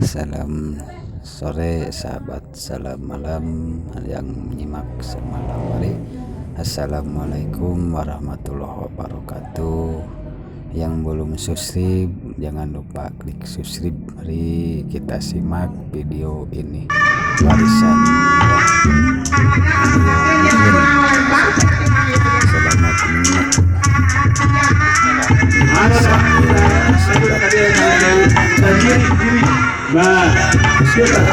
Salam sore sahabat, salam malam yang menyimak semalam hari. Assalamualaikum warahmatullahi wabarakatuh. Yang belum subscribe, jangan lupa klik subscribe. Mari kita simak video ini. Warisan ya. Video selamat menyimak. Nah, kita.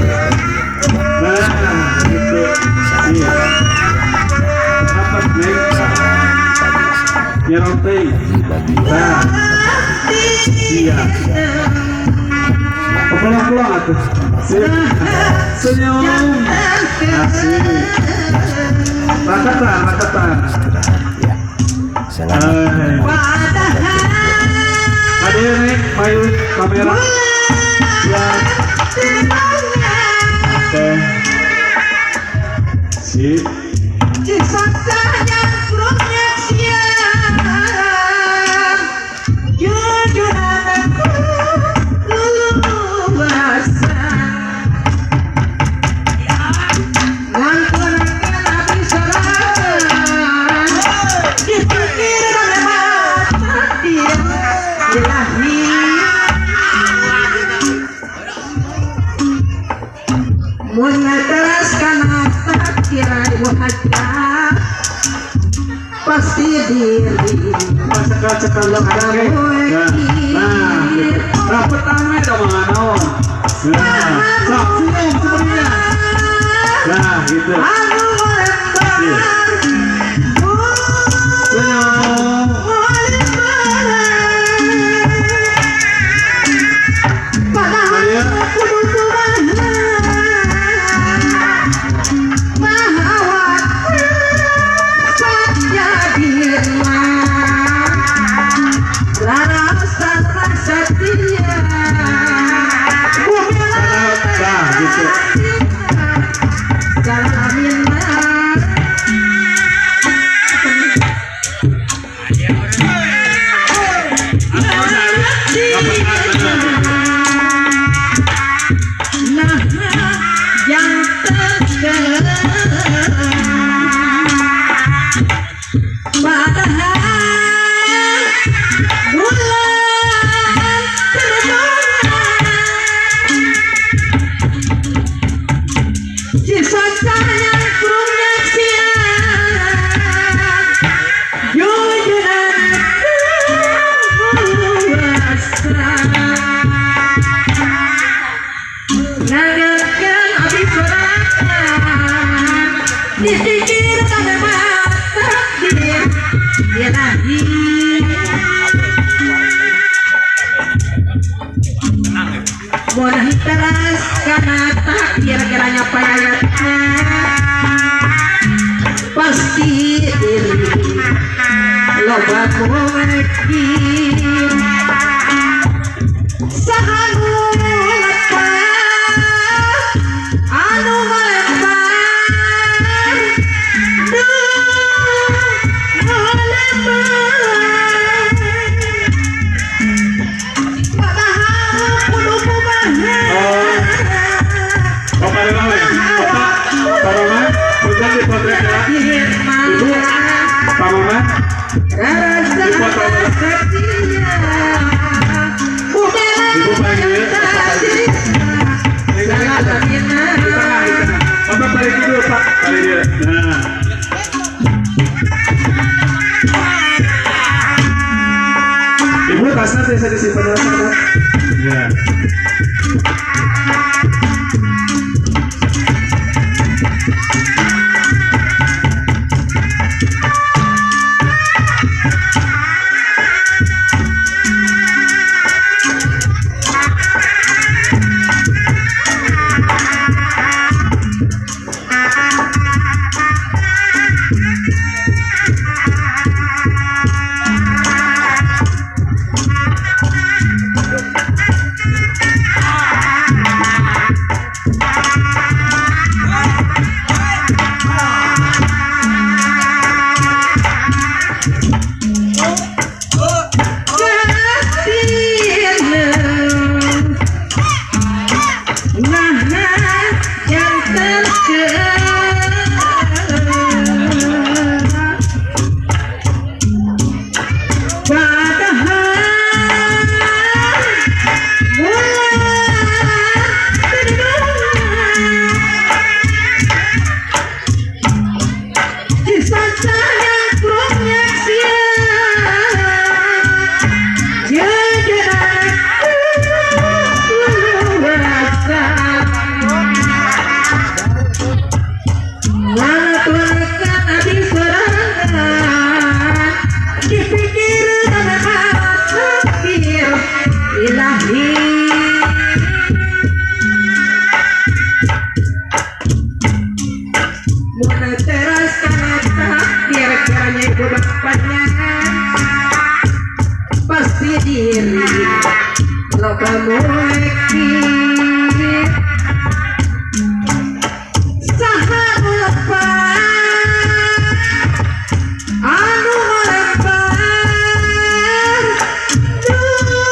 Nah, gitu. Iya. Apa nih? Nyeroteng. Nah. Iya. Pulang-pulang atuh. Senyum. Asik. Rakatan, rakatan. Ya. Selamat. Ada nih, mayu kamera. Ya. Oke. Sip. Pasti diri cekal nah, nah, rapat tangan dong naon. Nah, sok senyum sebenarnya. Nah, gitu. Senyum. Pasti diri loba mungkin sahanu lepas anu melempar duh melempar padahal kudu kumaha. Bapak Bapak Roman, bukan dipotret ya. Ibu, Pak Mama, Ibu panggil, Bapak balik dulu Pak, balik dia. Nah. Ibu tasnya bisa disimpan dalam sana. Ya. Rekit saha nu lepat anu ngalempar duh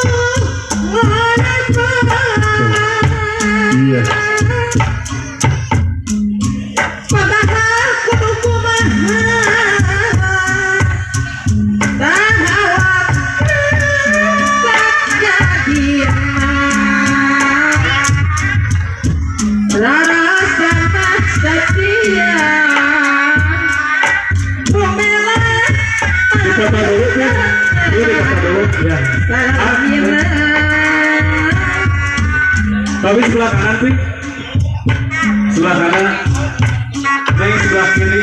ngalempar. Iya. Padahal kudu kumaha tah awak kajadian rarasa mah satia pamela. Dipoto dulu, ya. Ini dipoto dulu, ya. Salamina. Tapi sebelah kanan, Pi. Sebelah kanan. Neng sebelah kiri.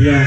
Iya.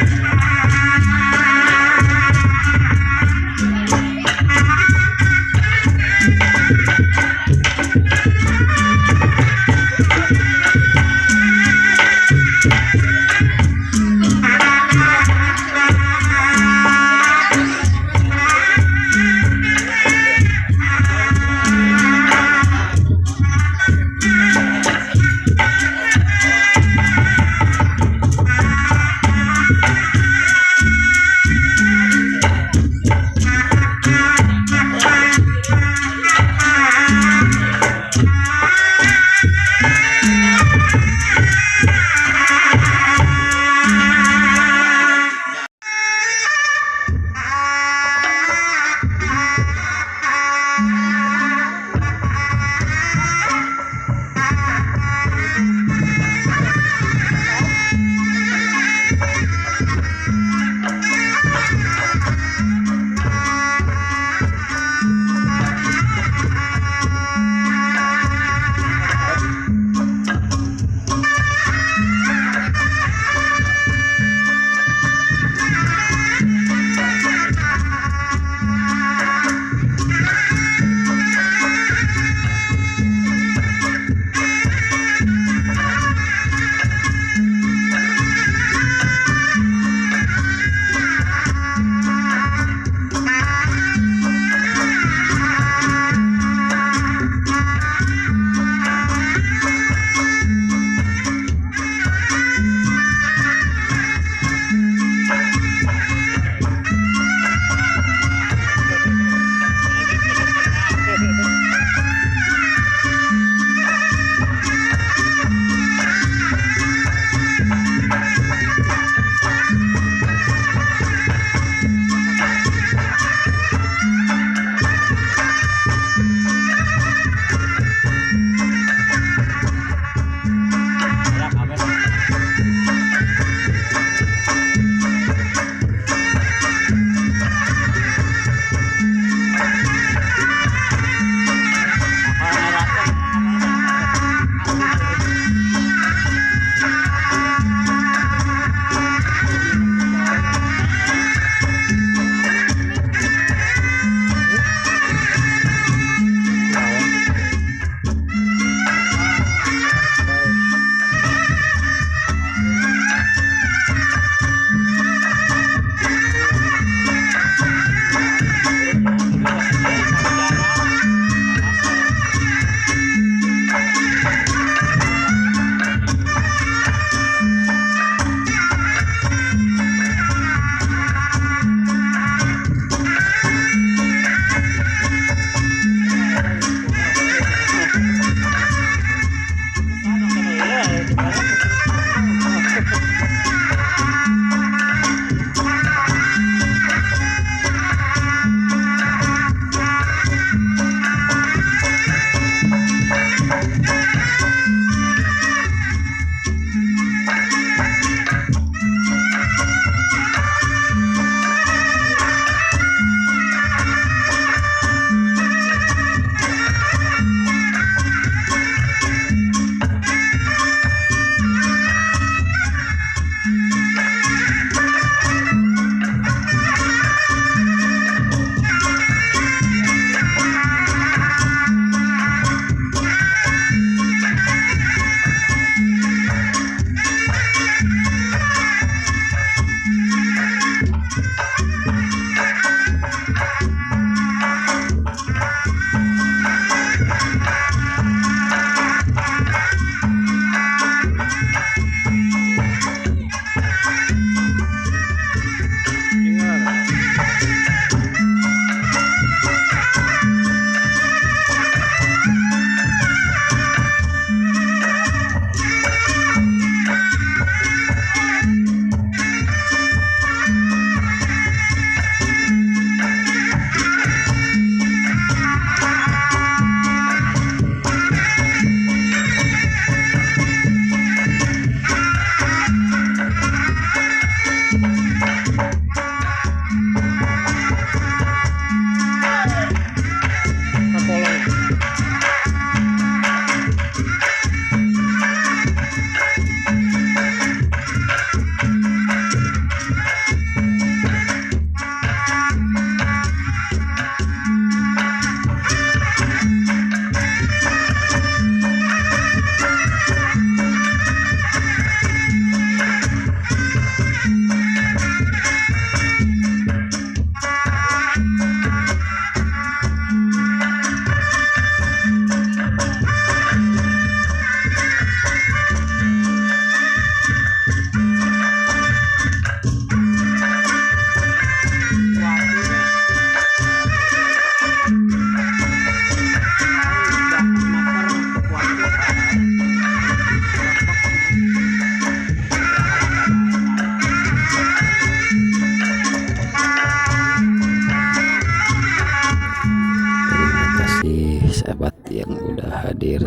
udah hadir.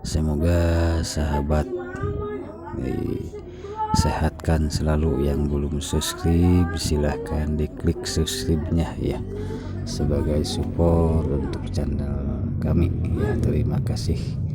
Semoga sahabat sehatkan selalu. Yang belum subscribe silahkan diklik subscribe-nya ya, sebagai support untuk channel kami ya. Terima kasih.